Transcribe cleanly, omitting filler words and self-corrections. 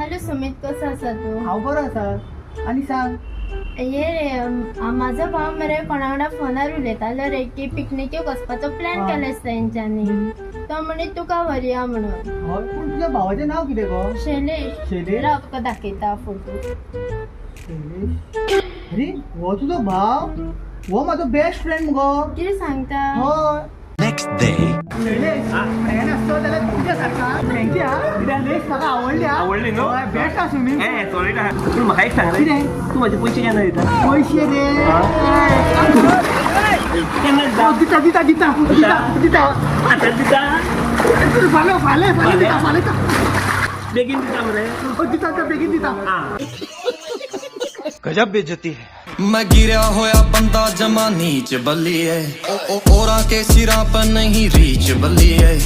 Hello Sumit, कसो आसा तूं? हांव बरो आसा. आनी सांग. ये रे, म्हाजो भाव मरे कोणा वांगडा फोनार उलयतालो रे की पिकनिकेक वचपाचो प्लॅन केला दिसता तेंच्यांनी. तो म्हणे तुका व्हरया म्हणून. हय, पूण तुज्या भावाचें नांव कितें गो? शैलेश. शैलेश? राव, तुका दाखयता फोटो. शैलेश? अरे, हो तुजो भाव? हो म्हाजो बेस्ट फ्रेंड मुगो. कितें सांगता? हय. Next day. Shailesh friend आसतो जाल्यार तुज्या सारका. Thank you हा, प्लेस म्हाका आवडली हा. आवडली न्हू? हय, बेस्ट आहा स्विमींग. ए, सॉरी ना, पूण म्हाका एक सांग रे. कितें? तूं म्हजे पयशे केन्ना दिता? पयशे रे? केन्ना दिता? हो, दिता दिता दिता दिता दिता. आतां दिता? फाल्यां फाल्यां फाल्यां दिता, फाल्यां दिता. बेगीन दिता मरे. हो, दिता दिता, बेगीन दिता. आं. गजब बेइज्जती है. ਮੈਂ ਗਿਰਿਆ ਹੋਇਆ ਬੰਦਾ ਜਮਾ ਨੀਚ ਬੱਲੀਏ, ਓ ਓ ਔਰਾਂ ਕੇ ਸਿਰਾਂ ਪਰ ਨਹੀਂ ਰੀਚ ਬੱਲੀਏ.